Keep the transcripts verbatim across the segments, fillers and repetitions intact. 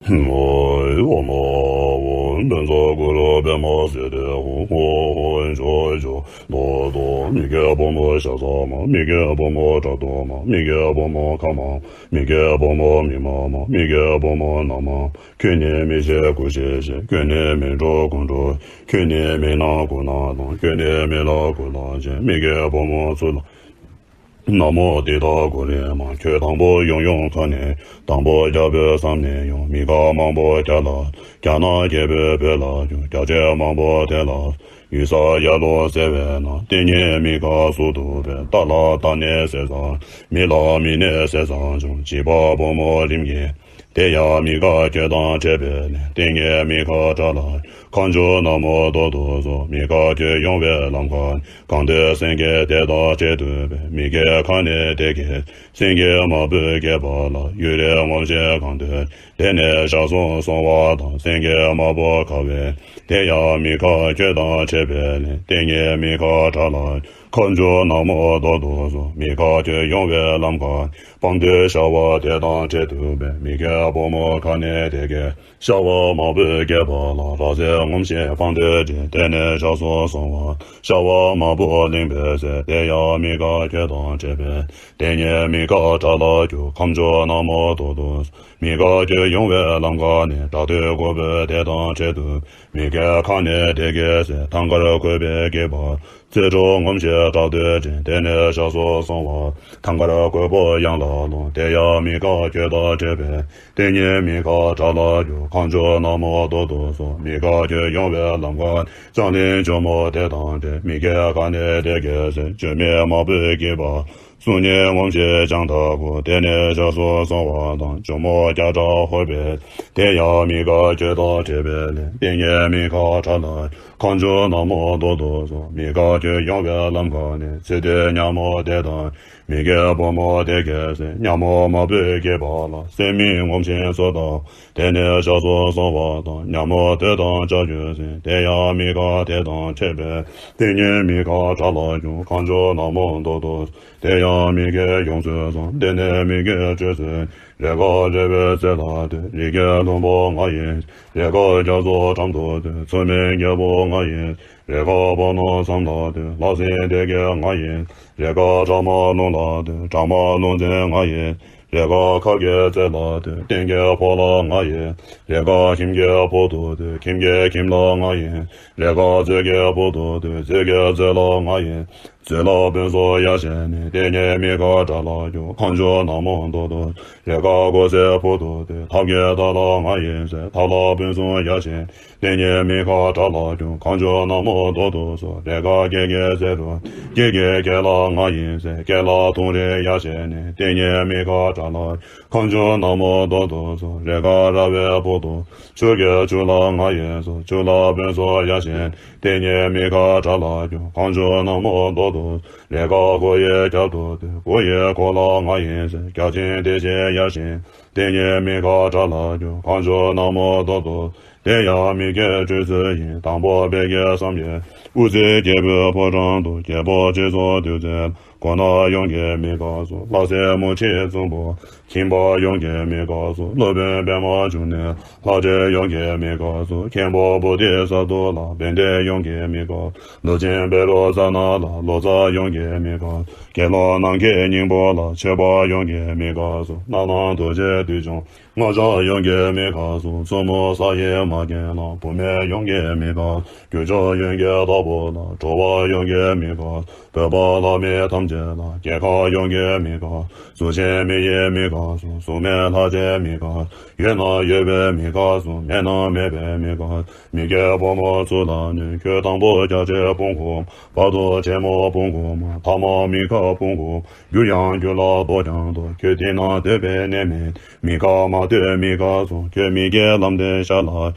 ཨོ་ཨོ་ཨོ། བོན་ཚོགས་གུ་རུ་པདྨ་སིདྡྷི་ཧཱུྃ། ཧོ་ཧོ་ཇོ་ཇོ་ཏོ་ཏོ། མི་བསྐྱོད་ཕོ་མོ་ཤ་ཟ་མ། མི་བསྐྱོད་ཕོ་མོ་དགྲ་གཏུམ་མ། མི་བསྐྱོད་ཕོ་མོ་ཁ་མ། མི་བསྐྱོད་ཕོ་མོ་མི་མ་མ། མི་བསྐྱོད་ཕོ་མོ་ན་མ། ཁྱོད་ནི་མི་ཤེས་དགུ་ཤེས་ཤེས། ཁྱོད་ནི་མི་འགྲོ་དགུ་འགྲོ། ཁྱོད་ནི་མི་སྣང་དགུ་སྣང་དང་། ཁྱོད་ནི་མི་ལ་དགུ་ལ་ཅན། མི་བསྐྱོད་ཕོ་མོ་ཚུར་ལ། ན་མོ་ཏི་ཏ་གུ་རེ་མ། ཁྱོད་དང་པོ་ཡོང་ཡོང་ཁ་ནས། དང་པོ་རྒྱལ་པོའི་བསམ་ནས་ཡོང་། མི་ཁ་མང་པོ་རྒྱ་ལ། རྒྱ་ནག་རྒྱལ་པོའི་བོད་ལ་བྱུང་། རྒྱ་ཆེ་མང་པོ་དེ་ལ། ཡུལ་ས་ཡ་ལོ་ཟེར་བས་ན། ཏིང་ངེ་མི་ཁ་སུ་དུ་བས། ཏ་ལ་ཏ་ནེ་ཟེར་ས། མི་ལ་མི་ནེ་ཟེར་ས་བྱུང་། བྱིས་པ་ཕོ་མོ་རིམ་གྱིས། དེ་ཡང་མི་ཁ་ཁྱོད་དང་འཕྲད་པས་ནི། ཏིང་ངེ་མི་ཁ་དགྲ་ལ། ཁ་མཆུ་ན་མོ་ཏོ་ཏོ་སོགས། མི་ཁ་ཁྱོད་ཡོང་བའི་ལམ་ཁ། གང་དུ་སེང་གེ་དེ་དང་འཕྲད་འདུག་པས། མི་ཁའི་ཁ་ནས་དེ་སྐད། སེང་གེ་མ་བུ་སྐྱེས་པ་ལ། གཡུ་རལ་ངོམས་ཤིང་གང་དུ། དེ་ནས་ཞག་གསུམ་སོང་བ་དང་། སེང་གེ་མ་བུ་ཁ་བས། དེ་ཡང་མི་ཁ་ཁྱོད་དང་འཕྲད་པས་ནི། ཏིང་ངེ་མི་ཁ་དགྲ་ལ། ཁ་མཆུ་ན་མོ་ཏོ་ཏོ་སོགས། མི་ཁ་ཁྱོད་ཡོང་བའི་ལམ་ཁ། སྤང་མདོས་ཤ་བ་དེ་དང་འཕྲད་འདུག་པས། མི་ཁའི་ཕོ་མོ་ཁ་ནས་དེ་སྐད། ཤ་བ་མ་བུ་སྐྱེས་པ་ལ། ར་བཟའི་ངོམས་ཤིང་སྤང་མདོས་སྦྱིན། དེ་ནས་ཞག་གསུམ་སོང་བ། ཤ་བ་མ་བུ་ལིང་པས་ཟེར། དེ་ཡང་མི་ཁ་ཁྱོད་དང་འཕྲད་པས། ཏིང་ངེ་མི་ཁ་དགྲ་ལ་རྒྱུག། ཁ་མཆུ་ན་མོ་ཏོ་ཏོ། མི་ཁ་ཁྱོད་ཡོང་བའི་ལམ་ཁ་ནས། དགྲ་སྟོད་ཁོལ་པོ་དེ་དང་འཕྲད་འདུག། མི་ཁའི་ཁ་ནས་དེ་སྐད་ཟེར། ཐང་དཀར་ཁོལ་པོའི་སྐེད་པར། རྩེ་དྲུག་ངོམས་ཤིང་དགྲ་སྟོད་འདྲེན། དེ་ནས་ཞག་གསུམ་སོང་བ། ཐང་དཀར་ཁོལ་པོ་ཡང་ལ་ལོང་། དེ་ཡང་མི་ཁ་ཁྱོད་དང་འཕྲད་པས། ཏིང་ངེ་མི་ཁ་དགྲ་ལ་རྒྱུག། ཁ་མཆུ་ན་མོ་ཏོ་ཏོ་སོགས། མི་ཁ་ཁྱོད་ཡོང་བའི་ལམ་ཁ། ལྕང་གླིང་ཇོ་མོ་དེ་དང་འཕྲད། མི་ཁའི་ཁ་ནས་དེ་སྐད་ཟེར། ཇོ་མོ་མ་བུ་སྐྱེས་པ། གསུང་ཉིད་ངོམས་ཤིང་ལྕང་ཐག་པོ། དེ་ནས་ཞག་གསུམ་སོང་བ་དང་། ཇོ་མོ་རྒྱ་གྲགས་ཧོར་པས། དེ་ཡང་མི་ཁ་ཁྱོད་དང་འཕྲད་པས་ནི། ཏིང་ངེ་མི་ཁ་དགྲ་ལ། ཁ་མཆུ་ན་མོ་ཏོ་ཏོ་སོགས། མི་ཁ་ཁྱོད་ཡོང་བའི་ལམ་ཁ་ནས། ཚེ་སྟོད་ཉ་མོ་དེ་དང་། མི་ཁའི་ཕོ་མོ་དེ་སྐད་ཟེར། ཉ་མོ་མ་བུ་སྐྱེས་པ་ལ། སྲེད་མི་ངོམས་ཤིང་སོ་དང་། དེ་ནས་ཞག་གསུམ་སོང་བ་དང་། ཉ་མོ་དེ་དང་ལྕགས་ཀྱུ་ཟེར། དེ་ཡང་མི་ཁ་དེ་དང་འཕྲད་པས། ཏིང་ངེ་མི་ཁ་དགྲ་ལ་རྒྱུག། ཁ་མཆུ་ན་མོ་ཏོ་ཏོ། དེ་ཡང་མི་ཁའི་ཡོངས་སུ་བཟུང་། དེ་ནས་མི་ཁའི་སྤྱོད་ཚུལ། རེས་འགའ་རེ་བའི་རྩེ་ལ་སྡོད། རི་སྐྱེས་ལྷུན་པོ་ང་ཡིན། རེས་འགའ་རྒྱ་མཚོ་འགྲམ་དུ་སྡོད། ཚུལ་མིན་རྒྱལ་པོ་ང་ཡིན། རེས་འགའ་བ་ནོར་ཟམ་ལ་སྡོད། ལྷ་སྲིན་སྡེ་བརྒྱད་ང་ཡིན། རེས་འགའ་བྲག་དམར་ལུང་ལ་སྡོད། བྲག་དམར་ལུང་འཛིན་ང་ཡིན། རེས་འགའ་ཁབ་ཀྱི་རྩེ་ལ་སྡོད། སྟེང་གི་ཕོ་ལྷ་ང་ཡིན། རེས་འགའ་ཁྱིམ་གྱི་ཕུག་ཏུ་སྡོད། ཁྱིམ་གྱི་ཁྱིམ་ལྷ་ང་ཡིན། རེས་འགའ་མཛོད་ཀྱི་ཕུག་ཏུ་སྡོད། མཛོད་ཀྱི་མཛོད་ལྷ་ང་ཡིན། མཛོད་ལྷ་དཔོན་སོགས་ཡ་བྱས་ནས། ཏིང་ངེ་མི་ཁ་དགྲ་ལ་རྒྱུག། ཁ་མཆུ་ན་མོ་ཏོ་ཏོ། རེས་འགའ་སྒོ་སའི་ཕུག་ཏུ་སྡོད། ཐབ་ཀྱི་ཐབ་ལྷ་ང་ཡིན་ཟེར། ཐབ་ལྷ་དཔོན་སོགས་ཡ་བྱས། ཏིང་ངེ་མི་ཁ་དགྲ་ལ་རྒྱུག། ཁ་མཆུ་ན་མོ་ཏོ་ཏོ་སོགས། རེས་འགའ་སྐེད་ཀྱི་རྩེ་རུ། སྐེད་ཀྱི་སྐེད་ལྷ་ང་ཡིན་ཟེར། སྐེད་ལྷ་ཐུང་རིང་ཡ་བྱས་ནས། ཏིང་ངེ་མི་ཁ་དགྲ་ལ། ཁ་མཆུ་ན་མོ་ཏོ་ཏོ་སོགས། རེས་འགའ་ར་བའི་ཕུག་ཏུ། ཆུ་སྐེད་ཆུ་ལྷ་ང་ཡིན་སོགས། ཆུ་ལྷ་དཔོན་སོགས་ཡ་བྱས། ཏིང་ངེ་མི་ཁ་དགྲ་ལ་རྒྱུག། ཁ་མཆུ་ན་མོ་ཏོ་ཏོ། རེས་འགའ་གུ་ཡི་རྒྱབ་ཏུ་སྡོད། གུ་ཡི་གུ་ལྷ་ང་ཡིན་ཟེར། བརྒྱ་བྱིན་དེ་བཞིན་ཡ་བྱས། ཏིང་ངེ་མི་ཁ་དགྲ་ལ་རྒྱུག། ཁ་མཆུ་ན་མོ་ཏོ་ཏོ། དེ་ཡང་མི་ཁའི་སྤྱོད་ཚུལ་ཡིན། དང་པོ་དཔལ་གྱི་སངས་རྒྱས། དབུ་རྩེ་རྒྱལ་པོའི་ཕོ་བྲང་དུ། རྒྱལ་པོ་སྤྱི་ཚོགས་འདུས་ཚེ། གོ་ན་ཡོངས་ཀྱི་མི་ཁ་སོགས། ལྷ་སྲས་མུ་ཁྲི་གཙུག་པུར། ཁྱིམ་པ་ཡོངས་ཀྱི་མི་ཁ་སོགས། སློབ་དཔོན་པདྨ་འབྱུང་གནས། ལྷ་འདྲེ་ཡོངས་ཀྱི་མི་ཁ་སོགས། མཁན་པོ་བོ་དྷི་ས་ཏྭ་ལ། བན་དེ་ཡོངས་ཀྱི་མི་ཁ། ལོ་ཆེན་བཻ་རོ་ཙ་ན་ལ། ལོ་ཙཱ་ཡོངས་ཀྱི་མི་ཁ། དགེ་སློང་ནམ་མཁའི་སྙིང་པོ་ལ། ཆོས་པ་ཡོངས་ཀྱི་མི་ཁ་སོགས། སྣ་ནམ་རྡོ་རྗེ་བདུད་འཇོམས། སྔགས་འཆང་ཡོངས་ཀྱི་མི་ཁ་སོགས། མཚོ་མོ་ས་ཡི་མ་རྒན་ལ། བུད་མེད་ཡོངས་ཀྱི་མི་ཁ། རྒྱུ་ཕྱོགས་ཡོངས་ཀྱི་བདག་པོ་ལ། འགྲོ་བ་ཡོངས་ཀྱི་མི་ཁ། བོད་པ་ལྷ་མི་ཐམས་ཅད་ལ། རྒྱལ་ཁབ་ཡོངས་ཀྱི་མི་ཁ། གཟུགས་ཅན་མི་ཡི་མི་ཁ་སོགས། གཟུགས་མེད་ལྷ་ཅན་མི་ཁ། ཡོད་ན་ཡོད་པའི་མི་ཁ་སོགས། མེད་ན་མེད་པའི་མི་ཁ། མི་བསྐྱོད་ཕོ་མོ་ཚུར་ལ་ནོན། ཁྱོད་དང་པོ་རྒྱ་ཆེ་སྤུན་དགུ། བར་དུ་ཆེན་མོ་སྤུན་དགུ་མ། ཐ་མ་མི་ཁ་སྤུན་དགུ། རྒྱུ་ཡང་རྒྱུ་ལ་ལྡོག་ཀྱང་ལྡོག། ཁྱོད་དེ་ན་སྡོད་པའི་གནས་མེད། མི་ཁ་མ་སྡོད་མི་ཁ་སོགས། ཁྱོད་མི་སྐྱེ་ལམ་དེ་ཤར་ལ།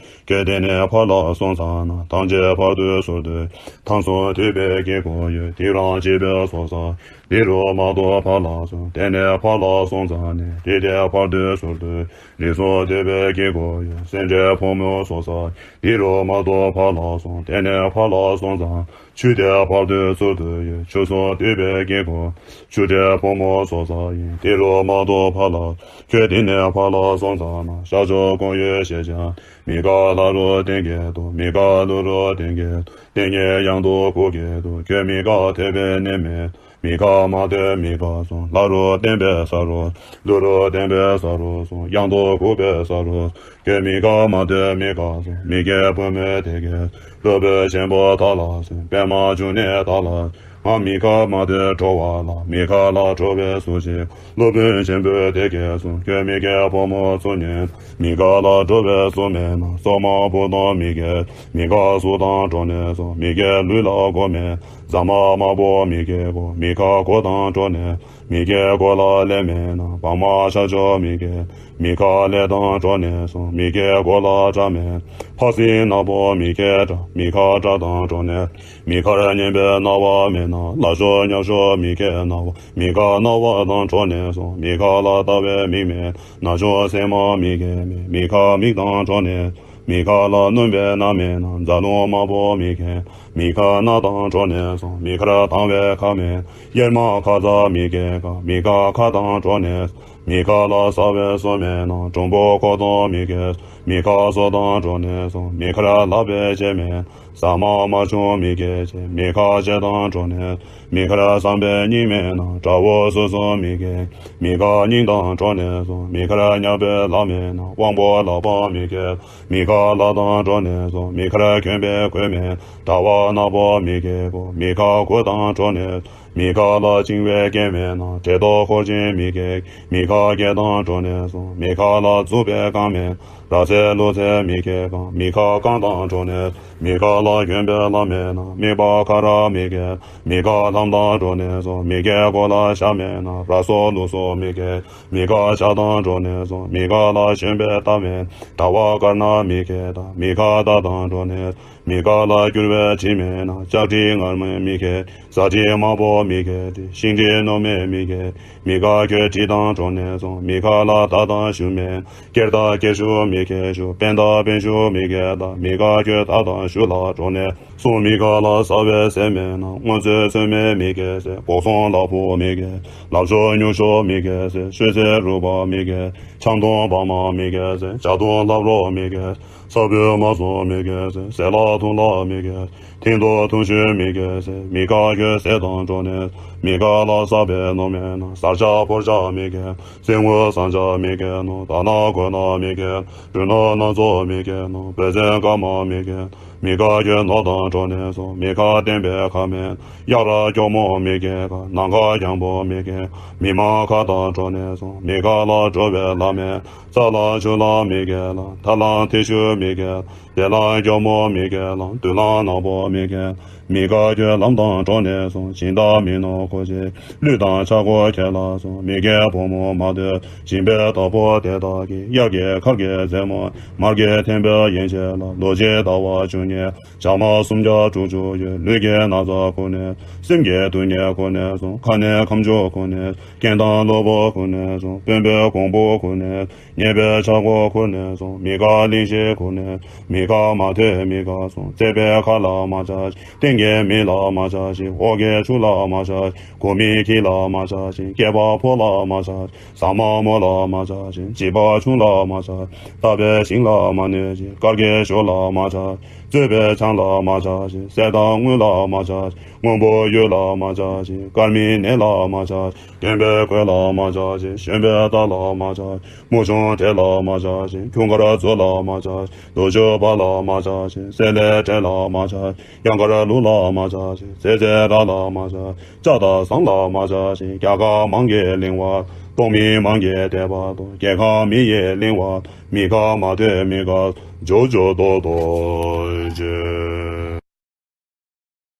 ཁྱོད་དེ་ནས་ཕར་ལ་སོང་ཙ་ན། ཐམས་ཅད་བར་དོའི་ཟུར་དུ། ཐང་སོ་དུད་པའི་དཀྱིལ་འཁོར་ཡོད། དེ་རང་བྱིས་པའི་ཚོགས་བསགས། འདི་རུ་མ་གཏོགས་ཕར་ལ་སོང་། དེ་ནས་ཕར་ལ་སོང་ཙམ་ནས། དེ་དེ་ཕར་འདོད་ཚུར་འདོད། རིགས་གསུམ་འདོད་པའི་དཀྱིལ་འཁོར་ཡི། སེམས་ཅན་ཕོ་མོ་སོ་སོ་ཡི། འདི་རུ་མ་གཏོགས་ཕར་ལ་སོང་། དེ་ནས་ཕར་ལ་སོང་ཙམ། ཆོས་དེ་ཕར་འདོད་ཚུར་འདོད་ཡི། ཆོས་གསུམ་འདོད་པའི་དཀྱིལ་འཁོར། ཆོས་དེ་ཕོ་མོ་སོ་སོ་ཡི། འདི་རུ་མ་གཏོགས་ཕར་ལ། ཁྱོད་དེ་ནས་ཕར་ལ་སོང་ཙམ་ན། ཤར་ཕྱོགས་ཀོང་ཡུལ་ཞེས་བྱ། མི་དགའ་ལྷ་རུ་སྟོན་གྱི་འདུག་མི་དགའ་ཀླུ་རུ་སྟོན་གྱི་འདུག་དེ་ཉིད་ཡང་དུ་འགུགས་ཀྱི་འདུག་ཁྱོད་མི་དགའ་ཐོས་པའི་གནས་མེད། མི་དགའ་མ་ཐོས་མི་དགའ་སོང་། ལྷ་རུ་སྟོན་པའི་ས་རུ། ཀླུ་རུ་སྟོན་པའི་ས་རུ་སོང་། ཡང་དུ་འགུགས་པའི་ས་རུ། ཁྱོད་མི་དགའ་མ་ཐོས་མི་དགའ་སོང་། མི་དགེ་བུ་མོ་དེ་གས། སློབ་དཔོན་ཆེན་པོ་དག་ལ་གསུངས། པདྨ་འབྱུང་གནས་དག་ལ། ང་མི་དགའ་མ་ཐོས་འགྲོ་བ་ལ། མི་དགའ་ལ་འགྲོ་བའི་གཟུགས་ཅན། སློབ་དཔོན་ཆེན་པོ་དེ་གས་གསུངས། ཁྱོད་མི་དགེ་ཕོ་མོ་ཚུལ་གཉིས། མི་དགའ་ལ་འགྲོ་བའི་གཟུགས་མེད་ན། སོ་མ་བུ་དང་མི་དགེ། མི་དགའ་གཟུགས་དང་འགྲོགས་ནས་སོང་། མི་དགེ་ལུས་ལ་གོ་མེད། ཟ་མ་དམར་པོ་མི་དགེ་གོ། མི་དགའ་གོ་དང་འགྲོགས་ནས། མི་དགེ་གོ་ལ་ལས་མེད་ན། བག་མ་ཤ་ཆོ་མི་དགེ། མི་དགའ་ལས་དང་འགྲོགས་ནས་སོང་། མི་དགེ་གོ་ལ་སྐྲ་མེད། ཕ་སྲིན་ནག་པོ་མི་དགེ་སྐྲ། མི་དགའ་སྐྲ་དང་འགྲོགས་ནས། མི་དགར་སྙན་པའི་རྣ་བ་མེད་ན། ལ་ཤོ་ཉ་ཤོ་མི་དགེ་རྣ་བ། མི་དགའ་རྣ་བ་དང་འགྲོགས་ནས་སོང་། མི་དགའ་ལ་ལྟ་བའི་མིག་མེད། ན་ཆུང་སེན་མོ་མི་དགེ་མེད། མི་དགའ་མིག་དང་འགྲོགས་ནས། མི་དགའ་ལ་སྣོམ་པའི་སྣ་མེད་ན། རྫ་ལུང་དམར་པོ་མི་དགེ། མི་དགའ་སྣ་དང་འགྲོགས་ནས་སོང་། མི་དགར་དང་བའི་ཁ་མེད། གཡེར་མ་ཁ་ཚ་མི་དགེ་ཁ། མི་དགའ་ཁ་དང་འགྲོགས་ནས། མི་དགའ་ལ་ཟ་བའི་སོ་མེད་ན། གྲུང་པོ་ཁོ་དང་མི་དགེ། མི་དགའ་སོ་དང་འགྲོགས་ནས་སོང་། མི་དགར་ལག་པའི་ལྕེ་མེད། ཟ་མ་མ་བྱུང་མི་དགེ་བྱེད། མི་དགའ་ལྕེ་དང་འགྲོགས་ནས། མི་དགར་བསམ་པའི་སྙིང་མེད་ན། དགྲ་བོ་སོ་སོ་མི་དགེ། མི་དགའ་སྙིང་དང་འགྲོགས་ནས་སོང་། མི་དགར་ཉག་པའི་ལག་མེད་ན། དབང་པོ་ལག་པ་མི་དགེ། མི་དགའ་ལག་དང་འགྲོགས་ནས་སོང་། མི་དགར་གྱོན་པའི་གོས་མེད། དྲ་བ་ནག་པོ་མི་དགེ་གོ། མི་དགའ་གོས་དང་འགྲོགས་ནས། མི་དགའ་ལ་བཅིང་བའི་རྐན་མེད་ན། བྲེ་ཏོག་འཁོར་ཅན་མི་དགེ། མི་དགའ་སྐེ་དང་འགྲོགས་ནས་སོང་། མི་དགའ་ལ་འཛུགས་པའི་རྐང་མེད། ར་ཟས་ལུ་ཟས་མི་དགེ་གང་། མི་དགའ་རྐང་དང་འགྲོགས་ནས། མི་དགའ་ལ་གྱོན་པའི་ལྷམ་མེད་ན། མིག་པ་ཁ་ར་མི་དགེ། མི་དགའ་ལྷམ་དང་འགྲོགས་ནས་སོང་། མི་དགེ་གོ་ལ་ཞྭ་མེད་ན། ར་སོ་ལུག་སོ་མི་དགེ། མི་དགའ་ཞྭ་དང་འགྲོགས་ནས་སོང་། མི་དགའ་ལ་ཞོན་པའི་རྟ་མེད། དྲ་བ་དཀར་ནག་མི་དགེ་དང་། མི་དགའ་རྟ་དང་འགྲོགས་ནས། མི་དགའ་ལ་སྐྱུར་བའི་དྲི་མེད་ན། ལྕགས་དྲི་མངར་མོ་མི་དགེ། ཟ་དྲི་དམར་པོ་མི་དགེ་སྟེ། ཤིང་དྲི་སྣོམ་མེད་མི་དགེ། མི་དགའ་ཁྱོད་དྲི་དང་འགྲོགས་ནས་སོང་། མི་དགའ་ལ་དར་དང་ཞུ་མེད། སྐེར་དར་སྐེར་ཞུ་མི་དགེ་ཞུ། པན་དར་པན་ཞུ་མི་དགེ་དར། མི་དགའ་ཁྱོད་དར་དང་ཞུ་ལ་འགྲོགས་ནས་སོང་། མི་དགའ་ལ་ཟ་བའི་ཟས་མེད་ན། སྔོ་ཚོད་ཚོད་མེད་མི་དགེ་ཟས། བོག་སོང་ལ་ཕུག་མི་དགེ། ལབ་ཤོ་ཉུག་ཤོ་མི་དགེ་ཟས། ཤོད་ཚད་རུ་བ་མི་དགེ། ཆང་འཐུང་བ་མ་མི་དགེ་ཟས། ཇ་འཐུང་ལབ་རོགས་མི་དགེ། ས་བོན་མ་སོང་མི་དགེ་ཟས། ཟས་ལ་འཐུང་ལ་མི་དགེ། ཐིང་ཐོ་འཐུང་ཤོས་མི་དགེ་ཟས། མི་དགའ་ཁྱོད་ཟས་དང་འགྲོགས་ནས། མི་དགའ་ལ་ཟ་བའི་ནོར་མེད་ན། ཟར་ཆ་ཕོར་ཆ་མི་དགེ། གསེར་དངུལ་ཟངས་ལྕགས་མི་དགེ་ནོ། དར་ནག་གོས་ནག་མི་དགེ། རུས་ནག་སྣ་ཚོགས་མི་དགེ་ནོ། བེ་ཙན་དཀར་མ་མི་དགེ། མི་དགའ་ཁྱོད་ནོར་དང་འགྲོགས་ནས་སོང་། མི་དགའ་བསྟན་པའི་ཁ་མེད། གཡག་ར་སྐྱོག་མོ་མི་དགེ་ཁ། ནམ་མཁའ་རྒྱང་པོ་མི་དགེ། མི་མ་ཁ་དང་འགྲོགས་ནས་སོང་། མི་དགའ་ལ་འགྲོ་བའི་ལམ་མེད། ས་ལ་ཆུ་ལ་མི་དགེ་ལ། ཐ་ལ་ཐི་ཤུ་མི་དགེ། དེ་ལ་སྐྱོ་མོ་མི་དགེ་ལ། དུས་ལ་ནག་པོ་མི་དགེ། མི་དགའ་ཁྱོད་ལམ་དང་འགྲོགས་ནས་སོང་། སྦྱིན་བདག་མི་ནོར་གོ་ཆེ། ལུས་དང་ཕྱག་གོ་ཁྱེད་ལ་སོང་། མི་དགེ་བུ་མོ་མ་ཐོས། སྦྱིན་པའི་བདག་པོ་དེ་དག་གིས། གཡག་གི་ཁབ་ཀྱི་རྩེ་མོ། མར་གྱི་ཐེམ་པའི་ཡན་ཆད་ལ། ལོ་གཅིག་ཟླ་བ་བཅུ་གཉིས། ཞག་མ་སུམ་བརྒྱ་དྲུག་ཅུ་ཡོད། ལུས་ཀྱི་ན་ཚ་ཁུར་ནས། སེམས་ཀྱི་སྡུག་བསྔལ་ཁུར་ནས་སོང་། ཁ་ནས་ཁམ་ཆུ་ཁུར་ནས། རྐྱེན་དང་གློ་བུར་ཁུར་ནས་སོང་། དཔོན་པོའི་གོང་བུ་ཁུར་ནས། ཉེས་པའི་ཆག་སྒོ་ཁུར་ནས་སོང་། མི་དགའ་གླེང་གཞི་ཁུར་ནས། མི་དགའ་མ་ཐོས་མི་དགའ་སོང་། བརྩེགས་པའི་ཁ་ལ་མ་ཆགས་ཤིག་སྟེང་གི་མི་ལ་མ་ཆགས་ཤིག་འོག་གི་ཆུ་ལ་མ་ཆགས་ཤིག་གོ་མི་ཁྱི་ལ་མ་ཆགས་ཤིག་སྐྱེས་པ་ཕོ་ལ་མ་ཆགས་ཤིག་ཟ་མ་མོ་ལ་མ་ཆགས་ཤིག་བྱིས་པ་ཆུང་ལ་མ་ཆགས་ཤིག་བཏབ་པའི་ཤིང་ལ་མ་གནོད་ཅིག་དཀར་གྱི་ཞོ་ལ་མ་ཆགས་ཤིག་བཙོས་པའི་ཆང་ལ་མ་ཆགས་ཤིག་གསེར་དང་དངུལ་ལ་མ་ཆགས་ཤིག་སྔོན་པོ་གཡུ་ལ་མ་ཆགས་ཤིག་དཀར་མིན་ནས་ལ་མ་ཆགས་ཤིག་གྱོན་པའི་གོས་ལ་མ་ཆགས་ཤིག་གཞོན་པའི་རྟ་ལ་མ་ཆགས་ཤིག་མོ་ཆུང་བྲེ་ལ་མ་ཆགས་ཤིག་ཁྱུང་དཀར་མཛོ་ལ་མ་ཆགས་ཤིག་ལོ་ཆུ་བ་ལ་མ་ཆགས་ཤིག་སེ་ལའི་བྲེ་ལ་མ་ཆགས་ཤིག་གཡང་དཀར་ལུག་ལ་མ་ཆགས་ཤིག་ཟས་ཟས་ར་ལ་མ་ཆགས་ཤིག་ལྕགས་དང་ཟངས་ལ་མ་ཆགས་ཤིག་རྒྱ་གར་མང་གི་གླིང་བ། གཏོང་མི་མང་གི་དད་པ་དང་། རྒྱལ་ཁམས་མི་ཡི་གླིང་བ། མི་དགའ་མ་ཐོས་མི་དགའ། ཇོ་ཇོ་དོ་དོ་ཇེ།